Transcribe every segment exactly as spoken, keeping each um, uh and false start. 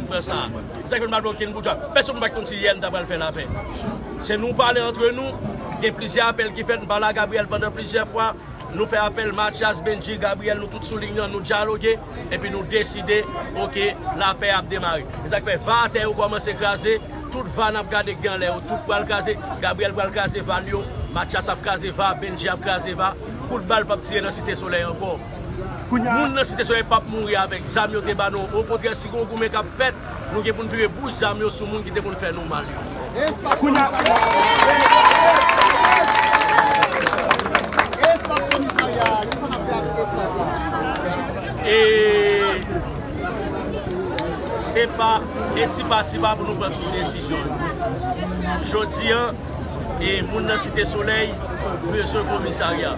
pran sa. Se sa k fè m pa di okenn bout djab. Pèsonn pa t konn si yè n ta pral fè lapè. Se nou pale antre nou, gen plizyè apèl ki fèt, m pale a Gabriel pandan plizyè fwa, nou fè apèl Mathias, Bendji, Gabriel, nou tout sou liy nan, nou dyaloge, epi nou deside, oke, lapè ap demare. E sa k fè va atè yo kòmanse kraze, tout va n ap gade gen anlè yo, tout pral kraze, Gabriel pral kraze va l yo, Mathias ap kraze va, Bendji ap kraze va, kout bal p ap tire nan Site Solèy ankò. Moun nan Site Solèy p ap mouri avèk zam yo te ba nou. Okontrè, si gen yon goumen k ap fèt, nou gen pou n vire bouch zam yo sou moun ki te konn fè nou mal yo. Kounye a, espas komisarya, kisa n ap fè avèk espas la? E se pa, e ti pa ti pa pou nou pran tout desizyon yo. Jodi a, e moun nan Site Solèy bezwen komisarya.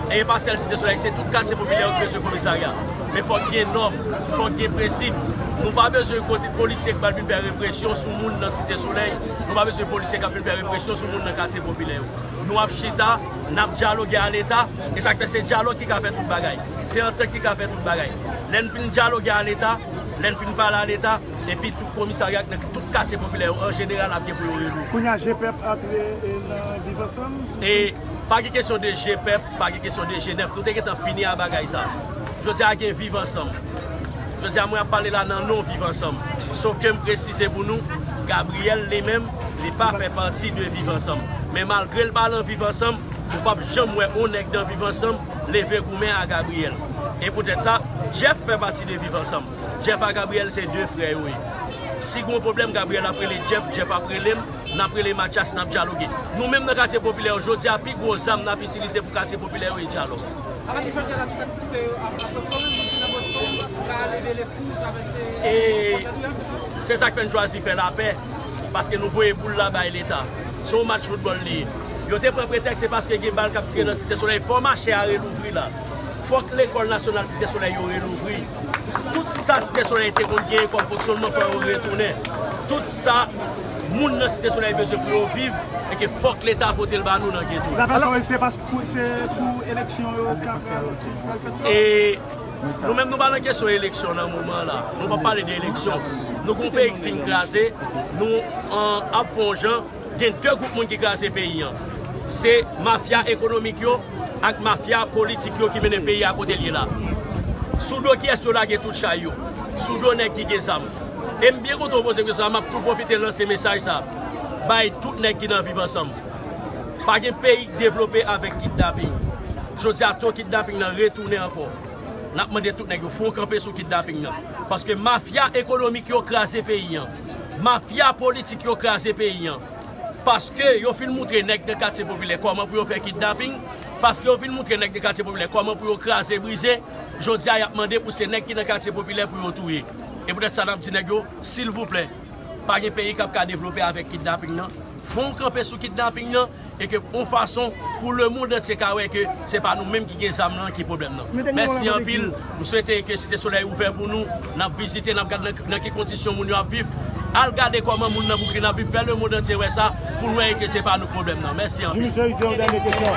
E pa sèl Site Solèy, se tout katye popilè yo ki bezwen komisarya. Men fòk gen nòm, fòk gen prensip. Nou pa bezwen kote polisye k pral vin fè represyon sou moun nan Site Solèy. Nou pa bezwen polisye k ap vin fè represyon sou moun nan katye popilè yo. Nou ap chita, n ap dyaloge a Leta. E sa k fè se dyalòg ki ka fè tout bagay. Se antant ki ka fè tout bagay. Lè n fin dyaloge a Leta, lè n fin pale a Leta, epi tout komisarya nan tout katye popilè yo, an jeneral, ap gen pou yo relouvri. Kounye a, G pèp antre, e, nan Viv Ansanm? E pa gen kesyon de G pèp, pa gen kesyon de G nèf. Nou te gentan fini a bagay sa. Jodi a gen Viv Ansanm. Jodi a, mwen ap pale la nan non Viv Ansanm. Sof ke m presize pou nou, Gabriel li menm, li pa fè pati de Viv Ansanm. Men malgre l pa nan Viv Ansanm, ou p ap janm wè yon nèg nan Viv Ansanm leve goumen a Gabriel. E poutèt sa, Jeff fè pati de Viv Ansanm. Jeff ak Gabriel se de frè yo ye. Si gen yon pwoblèm, Gabriel ap rele Jeff, Jeff ap rele m, n ap rele Mathias, n ap dyaloge. Nou menm nan katye popilè yo, jodi a, pi gwo zam n ap itilize pou katye popilè yo e dyalòg. Apati jodi a la, tout aktivite yo ap, ap reprann, moun ki nan Boston ka leve lekou, travèse fwontyè tou, se sa? E se sa k fè n chwazi fè lapè, paske nou voye boul la bay Leta. Se yon match foutbòl li ye. Yo te pran pretèks se paske gen bal k ap tire nan Site Solèy. Fò mache a relouvri la. Fòk lekòl nasyonal Site Solèy yo relouvri. Tout sa Site Solèy te konn genyen kòm fonksyònman, fò yo retounen. Tout sa moun nan Site Solèy bezwen pou yo viv, e ke fòk Leta pote l ba nou nan geto yo. Dapre sa w di, se pas-, pou, se pou eleksyon yo ka pral, ki pral fèt la? E nou menm, nou pa nan kesyon eleksyon nan moman la. Nou p ap pale de eleksyon. Nou gon peyi ki fin kraze, nou, an, ap fè yon jan, gen de gwoup moun ki kraze peyi an. Se mafya ekonomik yo ak mafya politik yo ki mennen peyi a kote l ye la. Sou do kiyès yo lage tout chay yo? Sou do nèg ki gen zam. E m byen kontan w poze m kesyon sa, m ap tou pwofite lanse mesaj sa bay tout nèg ki nan Viv Ansanm. Pa gen peyi k devlope avèk kidnaping. Jodi a, to kidnaping nan retounen ankò. N ap mande tout nèg yo fè yon kanpe sou kidnaping nan. Paske mafya ekonomik yo kraze peyi an. Mafya politik yo kraze peyi an. Paske yo fin moutre nèg nan katye popilè kòman pou yo fè kidnaping. Paske yo fin moutre nèg nan katye popilè kòman pou yo kraze, brize. Jodi a, y ap mande pou se nèg ki nan katye popilè pou yo touye. E poutèt sa, n ap di nèg yo, silvouplè, pa gen peyi k ap ka devlope avèk kidnaping nan. Fè yon kanpe sou kidnaping nan, e ke yon fason pou lemonn antye ka wè ke se pa nou menm ki gen zam nan ki pwoblèm nan. Mèsi anpil. M swete ke Site Solèy ouvè pou nou. N ap vizite, n ap gade nan, nan ki kondisyon moun yo ap viv. Al gade kòman moun nan Bouklin ap viv. Fè lemonn antye wè sa pou n wè ke se pa nou pwoblèm nan. Mèsi anpil. Jimmy Cherizier, yon dènye kesyon.